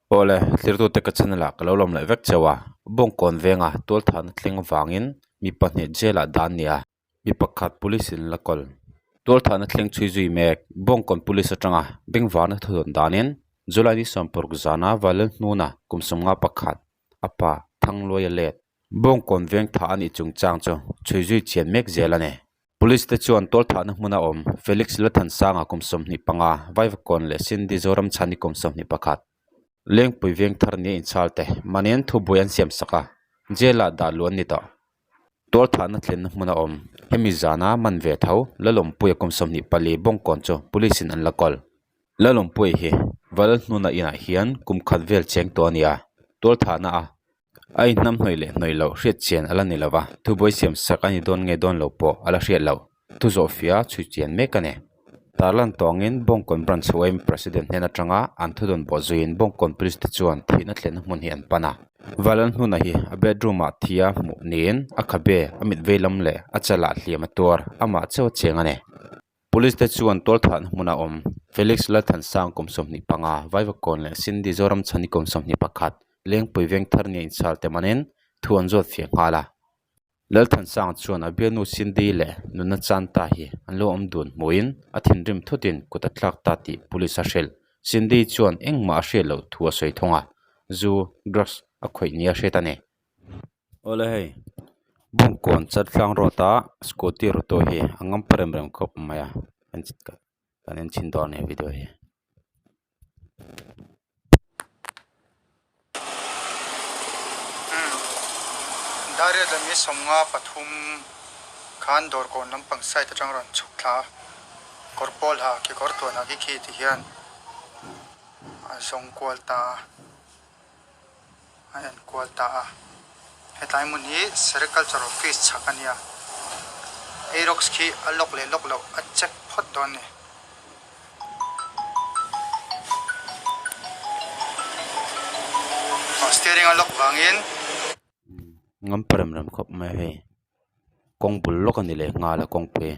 Awle, thirtute ka channel ah ka lo lawm leh vek cheu a, Bawngkawn venga tualthahna thleng avangin mi pahnih jail ah dan nia, mi pakhat police in la kawl. Tualthahna thleng chhui zui mek, Bawngkawn police atanga bengvarna thudawn danin July ni sawmparuk zana Vailalhnuna kum sawmnga pakhat a pa Thangluaia let. Bawngkawn veng thah a nih chungchang chu chhui zui chian mek zel a ni. Police te chuan tualthahna hmuna awm Felix Lalthansanga kum 25, Vaivakawn leh Cindy Zoramchhani kum 21, Lengpui veng thar nia inchhal te mahniin thubuai an siam sak a, jail ah dah luh an ni tawh. Tualthahna thlenna hmuna awm hemi zana man ve tho Lalawmpuia kum 24 Bawngkawn chu police in an la kawl. Lalawmpuia hi Valhnuna inah hian kum khat vel cheng tawh a ni a, tualthahna a A inhnam hnawih leh hnawih loh hriat chian a la ni lo va, thubuai siam sak a ni dawn nge dawn lo pawh a la hriat loh. Thu zawhfiah chhui chian mek a ni. Tarlan tawngin Bawngkawn Branch YM President hnen atanga an thudawn bawh zuiin Bawngkawn Police te chuan thihna thlenna hmun hi an pan a. Valan hnuna hi a bedroom ah thi a hmuh niin a khabe, a mit vei lam leh a chalah hliam a tuar, amah chauh a cheng a ni. Police te chuan tualthahna hmuna awm Felix Lalthansang kum 25, Vaivakawn leh Cindy Zoramchhani kum 21, Lengpui Vengthar nia inchhal te manin thu an zawt fiah nghal a. Lalthansang chuan a bialnu Cindy leh nunna chan ta hi an lo awm dun hmuhin a thinrim thutin kut a tlak ta tih police a hrilh. Cindy chuan engmah a hriat loh thu a sawi thung a, zu, drugs, a khawih nia hriat a ni. Awle hei Bawngkawn Chaltlang road a scooty rawtu hi a ngam pa rem rem khawp mai a kan en chhin dawn a ni video hi. Dariat leh mi sawmnga pathum khan dawrkawn lampang side atang rawn chhuk thla a kawr pawl ha kekawr tuan ha khi khi ti hian a zawng kual ta a. a en kual ta a hetlai hmun hi sericulture office chhak a nia eirox khi a lock leh lock loh a check phawt dawn a ni. Aw steering a lock vangin. Ngam pa rem rem khawp mai a hei kawng bul lawk a ni leh nghal a kawngpui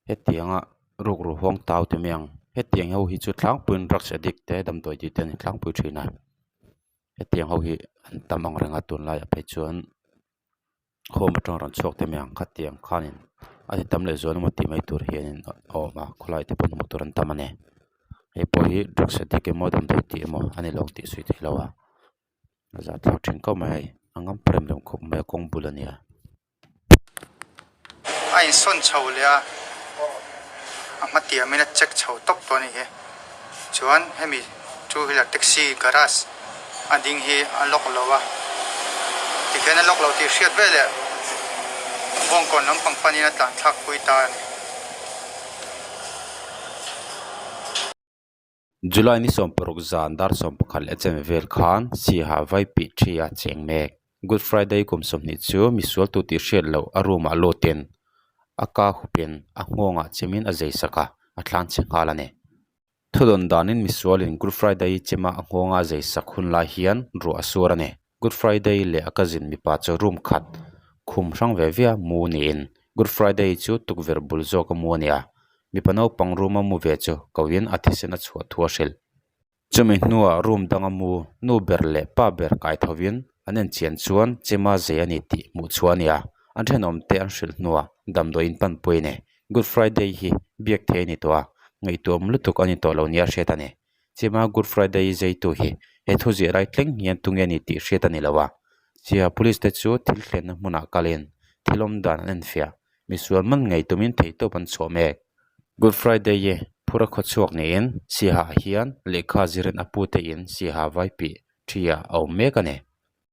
hetianga rukru hawng tau te mai ang hetiang ho hi chu tlangpuiin drugs addict te damdawi tih te an tlangpui thin a hetiang ho hi an tam ang reng a tunlaiah phei chuan home atanga rawn chhuak te mai ang khatiang khanin a ti tam leh zual emaw tih mai tur hianin a awm a khawlai te pawh hmuh tur an tam a ni hei pawh hi drugs addict emaw damdawi tih emaw a ni lo tih sawi theih loh a a zahthlak thin khawp mai a hei a ngam rem rem khawp mai a kawng bul a ni a. A insawn chho leh a, a hma tiamin a check chho tawp tawh a ni hi. Chuan hemi two wheeler taxi garage a ding hi a lock lo a, tikhian a lock lo tih hriat veleh Bawngkawn lampang panin a tlan thlak pui ta a ni. July ni 16 zan dar 11 leh chen vel khan Siaha vai pih thi a cheng mek. Good Friday kum 20 chu misual tu tih hriat loh a room ah lutin a ka hupin a nghawngah chemin a zei sak a, a thlan chhe nghal a ni. Thudawn danin misualin Good Friday chema a nghawnga a zei sak hun lai hian ruah a sur a ni. Good Friday leh a cousin mipa chu room khat khum hrang ve ve a mu niin Good Friday chu tukverh bul zawk a mu a ni a, mipa naupang room a mu ve chu koin a thisen a chhuah thu a hrilh. Chumi hnuah room danga mu nu ber leh pa ber kai thovin an enchian chuan chema zei a ni tih hmuh chhuah a ni a, an thenawm te an hrilh hnuah damdawiin panpui a ni. Good Friday hi biak thei a ni tawh a, ngaihtuahawm lutuk a ni tawh lo nia hriat a ni. Chema Good Friday zeitu hi he thu ziah lai thleng hian tunge ni tih hriat a ni lo a. Chia Police te chu thil thlenna hmunah kalin thil awm dan an enfiah. Misual man ngei tumin theihtawp an chhuah mek. Good Friday hi phur a khawchhuak niin Siaha hian lehkha zirin a pute in Siaha vai pih thi ah a awm mek a ni.